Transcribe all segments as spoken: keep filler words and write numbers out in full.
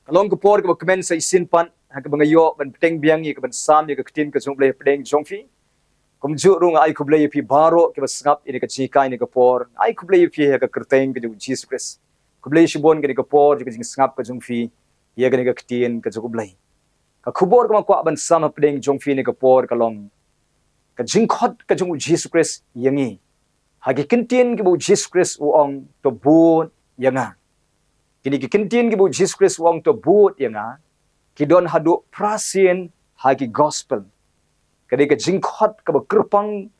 Ka long ka por kaba kmen sa shisien pat ha kaba nga ïoh ban bteng biang ïa ka ban sam ïa ka ktien ka jong U Blei hapdeng jong phi. Kumjuh ruh nga ai khublei ïa phi baroh kiba sngap ïa ka jinghikai ha kane ka por. Nga ai khublei ïa phi ha ka kyrteng ka jong U Jisu Khrist. Khublei shibun ha kane ka por jong ka jingsngap ka jong phi ïa kane ka ktien ka jong U Blei. Ka khubor kaba nga kwah ban sam hapdeng jong phi ha kane ka por ka long ka jingkhot ka jong U Jisu Khrist ïa ngi. Ha ki kyntien kiba U Jisu Khrist u ong, "To bud ïa nga." Kine ki kyntien kiba U Jisu Khrist u ong, "To bud ïa nga," ki don haduh phra sien ha ki gospel. Ka dei ka jingkhot kaba kyrpang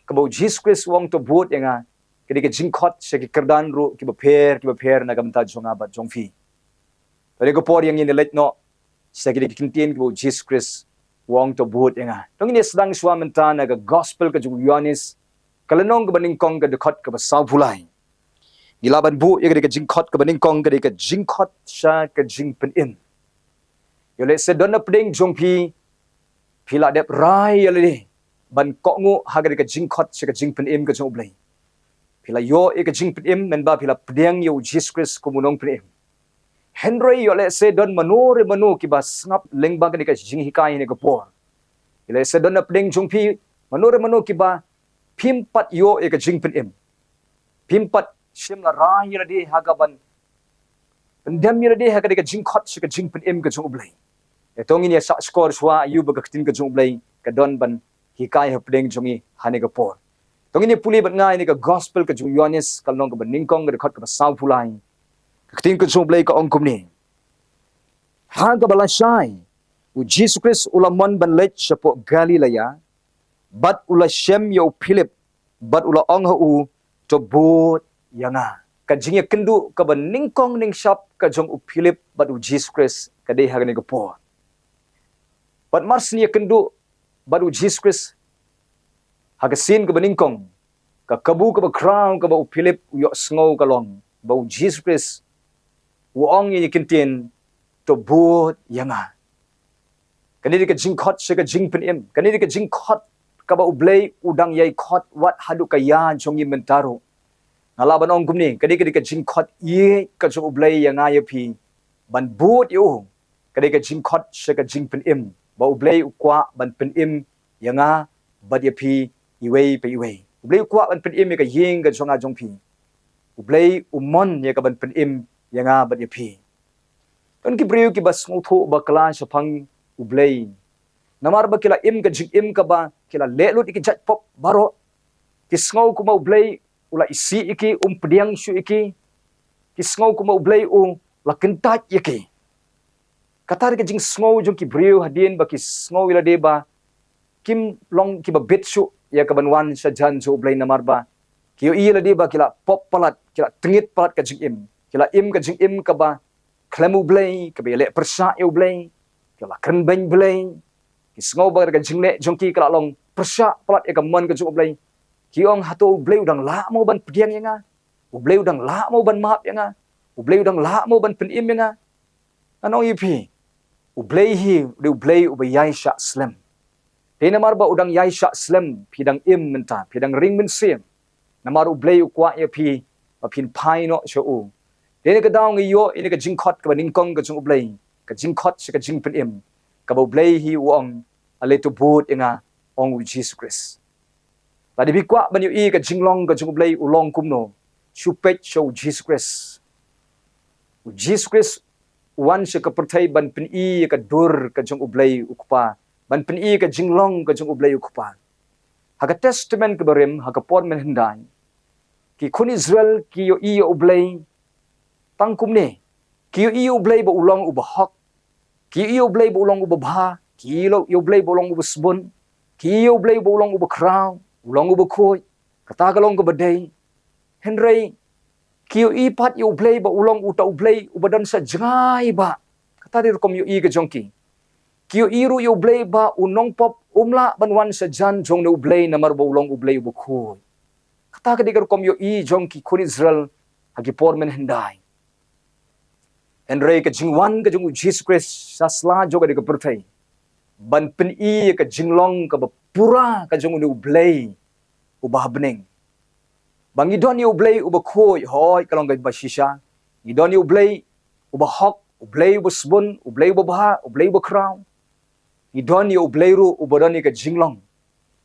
kaba U Jisu Khrist u ong, "To bud ïa nga." Ka dei ka jingkhot sha ki kyrdan ruh kiba pher kiba pher na ka bynta jong nga bad jong phi. Te ha kane ka por ïa ngin ïa leit noh sha kine ki kyntien kiba U Jisu Khrist u ong, "To bud ïa nga." To ngin ïa sdang shuwa mynta na ka gospel ka jong u Ïoannis, ka lynnong kaba nyngkong, ka dkhot kaba sawphew lai. Ngi lah ban buh ïa ka dei ka jingkhot kaba nyngkong, ka dei ka jingkhot sha ka jingpynim. Ïoh lehse don napdeng jong phi, phi la dep rai ïa lade ban kohnguh ha ka dei ka jingkhot sha ka jingpynim ka jong U Blei. Phi la ïoh ïa ka jingpynim mynba phi la pdiang ïa U Jisu Khrist kum U Nongpynim. Hynrei ïoh lehse don mano re mano kiba sngap lyngba ka dei ka jinghikai ha kane ka por. Ïoh lehse don napdeng jong phi mano re mano kiba phim pat ïoh ïa ka jingpynim. Phim pat shim la rai ïa lade ha ka ban pyndem ïa lade ha ka dei ka jingkhot sha ka jingpynim ka jong U Blei. Te to ngin ïa shah shkor shuwa ïa u ba ka ktien ka jong U Blei ka don ban hikai hapdeng jong ngi ha kane ka por. To ngin ïa pule bad nga ïa kane ka gospel ka jong u Ïoannis, ka lynnong kaba nyngkong, ka dkhot kaba sawphew lai. Ka ktien ka jong U Blei ka ong kumne: Ha kaba lashai U Jisu Khrist u la mon ban leit shapoh Galilea, bad u la shem ïa u Philip, bad u la ong ha u, "To bud ïa nga." Ka jingïakynduh kaba nyngkong nyngshap ka jong u Philip bad U Jisu Khrist ka dei ha kane ka por. Bad mar shu ïakynduh bad U Jisu Khrist ha ka sien kaba nyngkong, ka kabu kaba khraw kaba u Philip u ïohsngew ka long ba U Jisu Khrist u ong ïa kine ki kyntien, "To bud ïa nga." Kane dei ka jingkhot sha ka jingpynim. Kane dei ka jingkhot kaba U Blei u dang ïai khot wat haduh ka ïa jong ngi mynta ruh. Nga lah ban ong kumne, kane dei ka jingkhot ïeit ka jong U Blei ïa nga ïa phi, ban bud ïa u. Ka dei ka jingkhot sha ka jingpynim, ba U Blei u kwah ban pynim ïa nga bad ïa phi iwei pa iwei. U Blei u kwah ban pynim ïa ka ïing ka jong nga jong phi. U Blei u mon ïa ka ban pynim ïa nga bad ïa phi. Don ki briew kiba sngewthuh bakla shaphang U Blei, namar ba ki la im ka jingim kaba ki la leh lut ïa ki jait pop baroh. Ki sngew kumba U Blei u la isih ïa ki, um pdiang shuh ïa ki. Ki sngew kumba U Blei u la kyntait ïa ki. Kata dei ka jingsngew jong ki briew hadien ba ki sngew ïa lade ba kim long kiba bit shuh ïa ka ban wan sha jan jong U Blei, namar ba ki ïohi ïa lade ba ki la pop palat, ki la tngit palat ka jingim. Ki la im ka jingim kaba khlem U Blei, kaba ïaleh pyrshah ïa U Blei, ki la kren beiñ Blei. Ki sngew ba ka jingleh jong ki ka la long pyrshah palat ïa ka mon ka jong U Blei. Ki ong, "Hato U Blei u dang lah mo ban pdiang ïa nga? U Blei u dang lah mo ban map ïa nga? U Blei u dang lah mo ban pynim ïa nga?" Ngan ong ïa phi, U Blei hi u dei U Blei uba ïai shah slem. Te namar ba u dang ïai shah slem, phi dang im mynta, phi dang ring mynsiem. Namar U Blei u kwah ïa phi ba phin phai noh sha u. Te na ka daw ngi ïoh ïa ka jingkhot kaba nyngkong ka jong U Blei, ka jingkhot sha ka jingpynim, kaba U Blei hi u ong, "Ale to bud ïa nga," ong U Jisu Khrist. Lada phi kwah ban ïohi ka jinglong ka jong U Blei u long kumno, shu peit sha U Jisu Khrist. U Jisu Khrist u wan sha ka pyrthei ban pyni ïa ka dur ka jong U Blei U Kpa, ban pyni ïa ka jinglong ka jong U Blei U Kpa. Ha ka Testament kaba rim, ha ka por mynhyndai, ki khun Israel ki ïohi ïa U Blei tang kumne. Ki ïohi ïa U Blei ba u long uba hok. Ki ïohi ïa U Blei ba u long uba bha. Ki ïohi ïa U Blei ba u long uba sbun. Ki ïohi ïa U Blei ba u long uba khraw, u long uba khuid. Kata ka long kaba dei. Hynrei ki ïohi pat ïa U Blei ba u long uta U Blei uba don sa jngai ba. Kata dei rukom ïohi ka jong ki. Ki ïohi ruh ïa U Blei ba u nongpop um lah ban wan sa jan jong une U Blei namar ba u long U Blei uba khuid. Kata ka dei ka rukom ïohi jong ki khun Israel ha ki por mynhyndai. Hynrei ka jingwan ka jong U Jisu Khrist sha sla jong ka dei ka pyrthei ban pyni ïa ka jinglong kaba pura ka jong une U Blei uba ha bneng. Ba ngi don ïa U Blei uba khuid, hooid ka long kaba shisha. Ngi don ïa U Blei uba hok, U Blei uba sbun, U Blei uba bha, U Blei uba khraw. Ngi don ïa U Blei ruh uba don ïa ka jinglong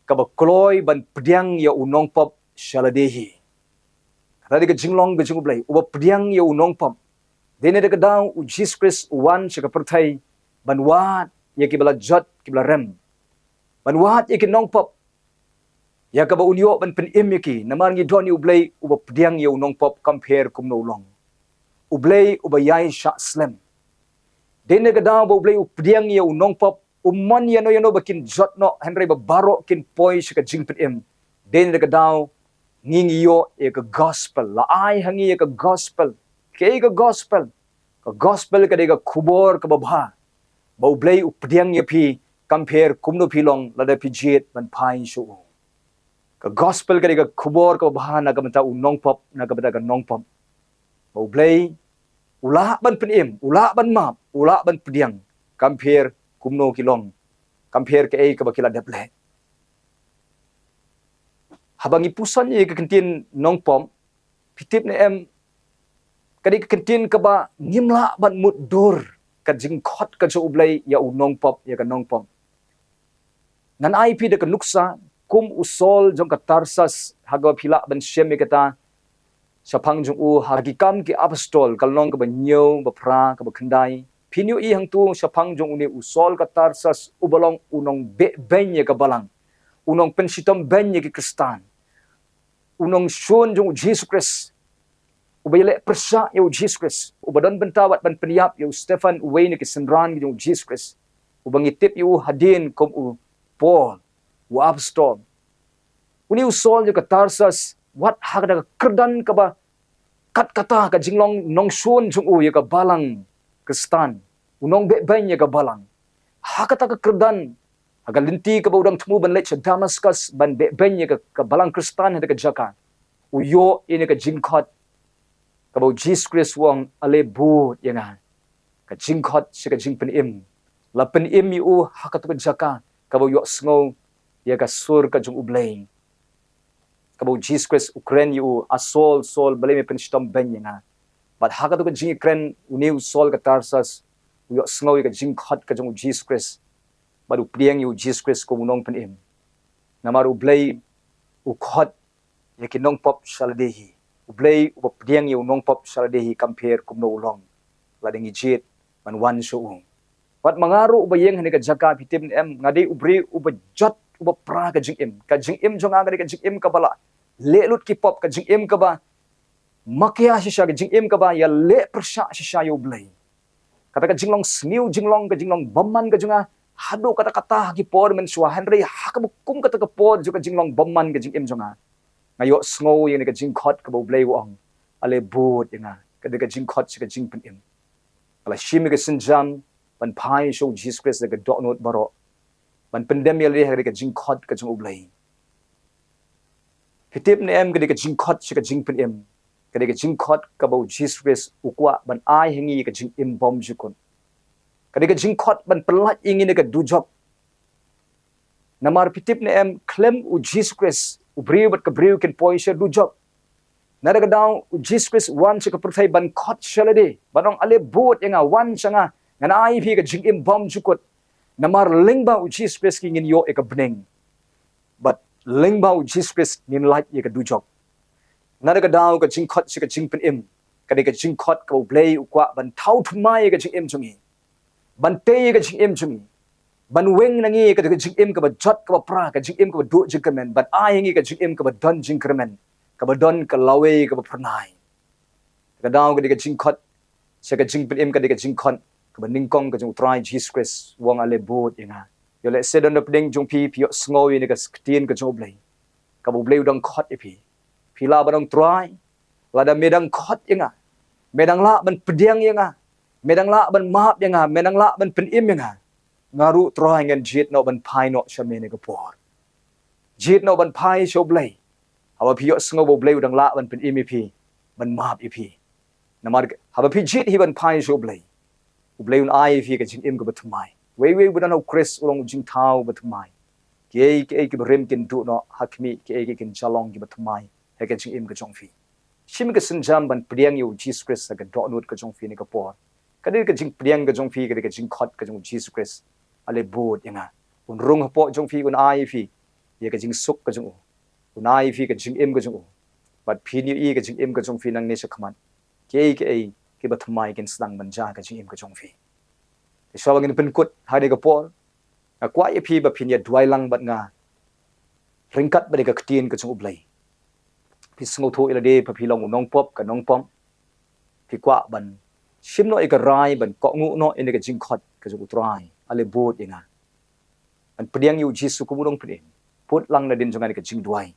kaba kloi ban pdiang ïa u nongpop sha lade hi. Kata dei ka jinglong ka jong U Blei, uba pdiang ïa u nongpop. Dei na kata ka daw u Jisu Khrist u wan sha ka pyrthei ban wad ïa kiba la jot, kiba la rem. Ban wad ïa ki nongpop, ïa kaba un ïoh ban pynim ïa ki, namar ngi don ïa U Blei uba pdiang ïa u nongpop, kam pher kumno u long. U Blei uba ïai shah slem. Dei na kata ka daw ba U Blei u pdiang ïa u nongpop, um mon ïano ïano ba kin jot noh, hynrei ba baroh kin poi sha ka jingpynim. Dei na kata ka daw ngi ngi ïoh ïa ka gospel, la ai ha ngi ïa ka gospel. Kaei ka gospel? Ka gospel ka dei ka khubor kaba bha ba U Blei u pdiang ïa phi, kam pher kumno phi long, lada phi jied ban phai sha u. Ka gospel ka dei ka khubor kaba bha na ka bynta u nongpop, na ka bynta ka nongpop, ba U Blei u lah ban pynim, u lah ban map, u lah ban pdiang, kam pher kumno ki long, kam pher kaei kaba ki la dep leh. Haba ngi puson ïa ka ktien nongpop, phi tip ne em, ka dei ka ktien kaba ngim lah ban mutdur ka jingkhot ka jong U Blei ïa u nongpop, ïa ka nongpop. Ngan ai phi da ka nuksa kum u Saul jong ka Tarsas, ha kaba phi lah ban shem ïa kata shaphang jong u ha Ki Kam ki Apostol, ka lynnong kaba hynñiew, ba phra, kaba khyndai. Phin ïohi hangto shaphang jong une u Saul ka Tarsas, uba long u nongbeh beiñ ïa ka balang, u nongpynshitom beiñ ïa ki Khristan, u nongshun jong u Jisu Khrist, uba ïaleh pyrshah ïa u Jisu Khrist, uba don bynta wat ban pynïap ïa u Stephan, uwei na ki synran jong u Jisu Khrist, uba ngi tip ïa u hadien kum u Paul, u apostol. Une u Saul jong ka Tarsas, wat ha kata ka kyrdan kaba kat kata ka jinglong nongshun jong u ïa ka balang Khristan, u nongbeh beiñ ïa ka balang. Ha kata ka kyrdan, ha ka lynti kaba u dang thmu ban leit sha Damaskus ban beh beiñ ïa ka, ka balang Khristan ha kata ka jaka, u ïoh ïa ka jingkhot kaba u Jisu Khrist u ong, ale bud ïa nga. Ka jingkhot sha ka jingpynim. La pynim ïa u ha kata ka jaka kaba u ïohsngew ïa ka sur ka jong U Blei, kaba u Jisu Khrist u kren ïa u, a Saul, Saul, balei me pynshitom beiñ ïa nga? Bad ha kata ka jingkren une u Saul ka Tarsas, u ïohsngew ïa ka jingkhot ka jong u Jisu Khrist, bad u pdiang ïa u Jisu Khrist kum u nongpynim. Namar U Blei u khot ïa ki nongpop sha lade hi. U Blei uba pdiang ïa u nongpop sha lade hi, kam pher kumno u long, lada ngi jied ban wan sha u. Bad ma nga ruh uba ïeng ha kane ka jaka, phi tip ne em, nga dei u briew uba jot, uba pra ka jingim. Ka jingim jong nga ka dei ka jingim kaba la leh lut ki pop, ka jingim kaba makia shisha, ka jingim kaba ïaleh pyrshah shisha ïa U Blei. Kata ka jinglong sniew jinglong, ka jinglong bymman ka jong nga, haduh katta katta ha ki por mynshuwa, hynrei ha kaba kum kata ka por jong ka jinglong bymman ka jingim jong nga, nga ïohsngew ïa kane ka jingkhot kaba U Blei u ong, ale bud ïa nga. Ka dei ka jingkhot sha ka jingpynim. Ka la shim ïa ka sienjam ban phai sha u Jisu Khrist da ka dohnud baroh, ban pyndem ïa lade ha ka dei ka jingkhot ka jong U Blei. Phi tip ne em, ka dei ka jingkhot sha ka jingpynim, ka dei ka jingkhot kaba u Jisu Khrist u kwah ban ai ha ngi ka jingim bymjukut. Ka dei ka jingkhot ban pyllait ïa ngi na ka dujok. Namar phi tip ne em, khlem u Jisu Khrist, u briew bad ka briew kin poi sha dujok. Na kata ka daw u Jisu Khrist wan sha ka pyrthei ban khot sha lade, ban ong, ale bud ïa nga, wan sha nga, ngan ai phi ka jingim bymjukut. Namar lyngba u Jisu Khrist ngin ïoh ïa ka bneng, bad lyngba u Jisu Khrist ngin lait ïa ka dujok. Na kata ka daw ka jingkhot sha ka jingpynim, ka dei ka jingkhot kaba U Blei u kwah ban thaw thymmai ïa ka jingim jong ngi, ban tei ïa ka jingim jong ngi, ban weng na ngi ïa ka jingim kaba jot, kaba pra, ka jingim kaba duh jingkyrmen, ban ai ha ngi ka jingim kaba don jingkyrmen, kaba don ka lawei kaba phyrnai. Ka daw ka dei ka jingkhot sha ka jingpynim, ka dei ka jingkhot kaba nyngkong ka jong u Trai Jisu Khrist, u ong, ale bud ïa nga. Ïoh lehse don na pdeng jong phi, phi ïohsngew ïa kane ka ktien ka jong U Blei, kaba U Blei u dang khot ïa phi. Phi lah ban ong, Trai, lada me dang khot ïa nga, me dang lah ban pdiang ïa nga, me dang lah ban map ïa nga, me dang lah ban pynim ïa nga, nga ruh Trai ngan jied noh ban phai noh sha me ha kane ka por. Jied noh ban phai sha U Blei. Haba phi ïohsngew ba U Blei u dang lah ban pynim ïa phi, ban map ïa phi. Namar haba phi jied hi ban phai sha U Blei, U Blei un ai ïa phi ka jingim kaba thymmai. Uwei uwei uba don ha u Khrist u long u jingthaw ba thymmai. Kiei kiei kiba rim kin duh noh, ha khmih kiei kiei kin ïalong kiba thymmai ha ka jingim ka jong phi. Shim ka sienjam ban pdiang ïa u Jisu Khrist ha ka dohnud ka jong phi ha kane ka por. Ka dei ka jingpdiang ka jong phi, ka dei ka jingkhot ka jong u Jisu Khrist. Ale bud ïa nga. Un rung hapoh jong phi, un ai phi ïa ka jingsuk ka jong u. Un ai phi ka jingim ka jong u. Bad phin ïohi ka jingim ka jong phi nangne shakhmat. Kiei kiei kiba thymmai kin sdang ban jia ka jingim ka jong phi. Te shuwa ba ngin pynkut ha kane ka por, nga kwah ïa phi ba phin ïa duwai lang bad nga ryngkat bad ïa ka ktien ka jong u Blei. Phi sngewthuh ïa lade ba phi long u nongpop ka nongpop. Phi kwah ban shim noh ïa ka rai ban kohnguh noh ïa ka jingkhot ka jong u Trai. Ale bud ïa nga. Ban pdiang ïa u Jisu kum u nongpynim. Bud lang nadien jong nga ïa ka jingduwai.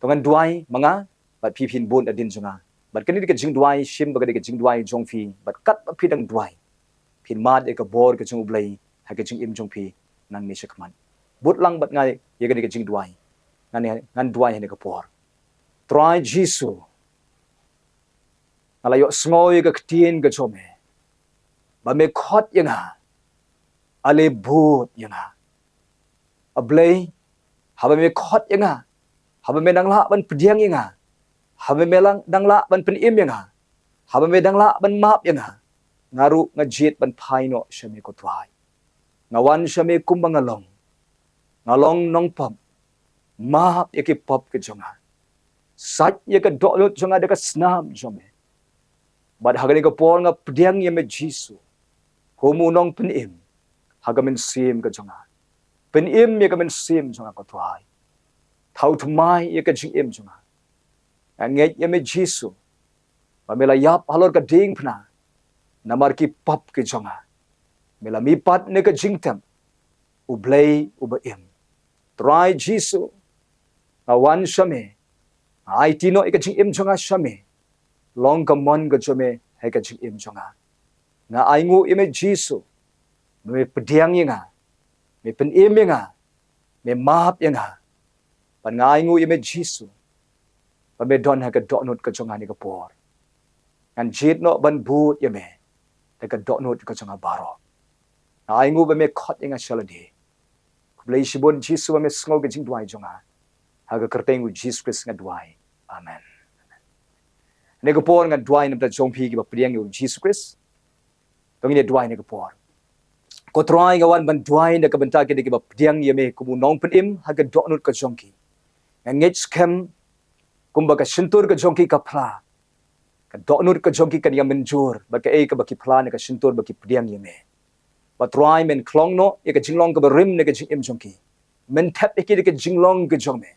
To ngan duwai ma nga, bad phi phin bud nadien jong nga. Bad kane ka jingduwai shim ba ka dei ka jingduwai jong phi, bad katba phi dang duwai, phin mad ïa ka bor ka jong u Blei ha ka jingim jong phi nangne shakhmat. Bud lang bad nga ïa kane ka jingduwai. Ngan, ngan duwai ha kane ka por. Trai Jisu, nga la ïohsngew ïa ka ktien ka jong me ba me khot ïa nga. Ale bud ïa nga. A Blei, haba me khot ïa nga, haba me dang lah ban pdiang ïa nga, haba me lang, dang lah ban pynim ïa nga, haba me dang lah ban map ïa nga, nga ruh nga jied ban phai noh sha me ko Trai. Nga wan sha me kumba nga long. Nga long nongpop. Map ïa ki pop ka jong nga. Sait ïa ka dohnud jong nga da ka snam jong me. Bad ha kane ka por nga pdiang ïa me Jisu kum u nongpynim ha ka mynsiem ka jong nga. Pynim ïa ka mynsiem jong nga ko Trai. Thaw thymmai ïa ka jingim jong nga. Nga ngeit ïa me Jisu ba me la ïap halor ka diengphna namar ki pop ki jong nga. Me la mihpat na ka jingtep, U Blei uba im. Trai Jisu, nga wan sha me. Nga aiti noh ïa ka jingim jong nga sha me. Long ka mon ka jong me ha ka jingim jong nga. Nga ainguh ïa me Jisu, me pdiang ïa nga, me pynim ïa nga, me map ïa nga. Bad nga ainguh ïa me Jisu ba me don ha ka dohnud ka jong nga ha kane ka por. Ngan jied noh ban bud ïa me da ka dohnud ka jong nga baroh. Nga ainguh ba me khot ïa nga sha lade. Khublei shibun Jisu ba me sngew ka jingduwai jong nga. Ha ka kyrteng u Jisu Khrist nga duwai. Amen. Ha kane ka por ngan duwai namar jong phi kiba pdiang ïa u Jisu Khrist. To ngin ïa duwai ha kane ka por. Ko Trai, nga wan ban duwai na ka bynta kine kiba pdiang ïa me kum u nongpynim ha ka dohnud ka jong ki. Nga ngeit skhem kumba ka shyntur ka jong ki ka phla, ka dohnud ka jong ki kan ïa mynjur bad kaei kaba ki phla na ka shyntur ba ki pdiang ïa me. Ko Trai, men khlong noh ïa ka jinglong kaba rim na ka jingim jong ki. Men thep ïa ki da ka jinglong ka jong me.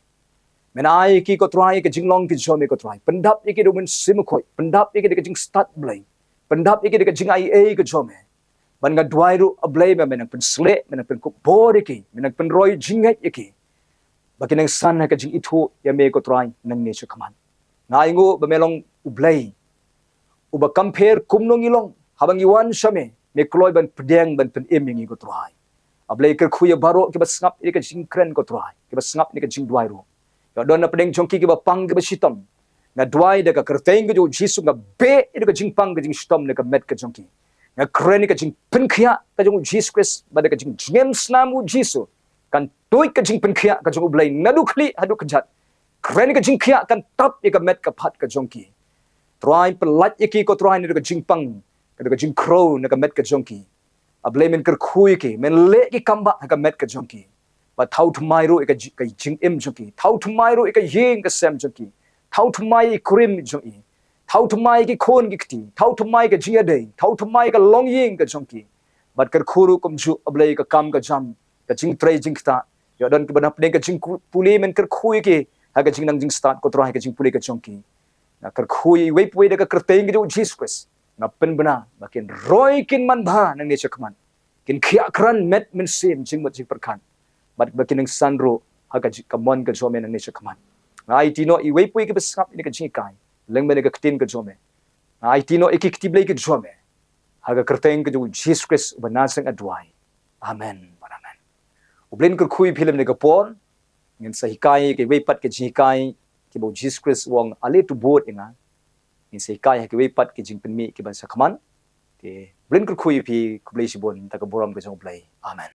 Men ai ïa ki ko Trai ka jinglong ka jong me ko Trai. Pyndap ïa ki da u Mynsiem Bakhuid. Pyndap ïa ki da ka jingstad Blei. Pyndap ïa ki da ka jingaiei ka jong me. Bad nga duwai ruh A Blei me, men nang pynshlei, men nang pynkup bor ïa ki, men nang pynroi jingngeit ïa ki. Ba kin nang san ha ka jingithuh ïa me ko Trai nangne shakhmat. Nga ainguh ba me long U Blei uba kam pher kumno ngi long, haba ngi wan sha me, me kloi ban pdiang ban pynim ïa ngi ko Trai. A Blei kyrkhu ïa baroh kiba sngap ïa ka jingkren ko Trai, kiba sngap ïa ka jingduwai ruh. Ïa don na pdeng jong ki kiba pang kiba shitom. Nga duwai da ka kyrteng ka jong u Jisu, nga beh ïa ka jingpang ka jingshitom na ka met ka jong ki. Nga kren ïa ka jingpynkhiah ka jong u Jisu Khrist, bad da ka jingjngem snam u Jisu kan tuid ka jingpynkhiah ka jong U Blei naduh khlieh haduh kjat. Kren ïa ka jingkhiah kan tap ïa ka met ka phad ka jong ki. Trai, pyllait ïa ki ko Trai na ka jingpang, ka jingkhrew na ka met ka jong ki. A Blei men kyrkhu ïa ki, men leh ki kambah ha ka met ka jong ki. Bad thaw thymmai ruh ïa ka ji-, ka jingim jong ki. Thaw thymmai ruh ïa ka ïing ka sem jong ki. Thaw thymmai ïa i kurim jong i. Thaw thymmai ïa ki khun ki kti. Thaw thymmai ïa ka jingïadei. Thaw thymmai ïa ka longïing ka jong ki. Bad kyrkhu ruh kumjuh A Blei ïa ka kam ka jam, ka jingtrei jingktah. Ïa don kiba na pdeng ka jingpule men kyrkhu ïa ki ha ka jingnang jingstad ko Trai ha ka jingpule ka jong ki. Nga kyrkhu ïa iwei pa iwei da ka kyrteng ka jong u Jisu Khrist. Nga pynbna ba kin roi kin manbha nangne shakhmat. Kin khiah kren met mynsiem jingmut jingpyrkhat. Bad ba kin nang san ruh ha ka ji-, ka mon ka jong me nangne shakhmat. Nga aiti noh iwei pa iwei kiba sngap ïa ka jinghikai lyngba ka ktien ka jong me. Nga aiti noh ïa ki kti Blei ka jong me ha ka kyrteng ka jong u Jisu Khrist uba Nasareth nga duwai. Amen bad amen. U Blei un kyrkhu ïa phi lem ha kane ka por. Ngin sa hikai ïa kiwei pat ki jinghikai kiba u Jisu Khrist u ong ale to bud ïa nga. Ngin sa hikai ha kiwei pat ki jingpynmih kiban sa khman. Te U Blei un kyrkhu ïa phi, khublei shibun, da ka burom ka jong U Blei. Amen.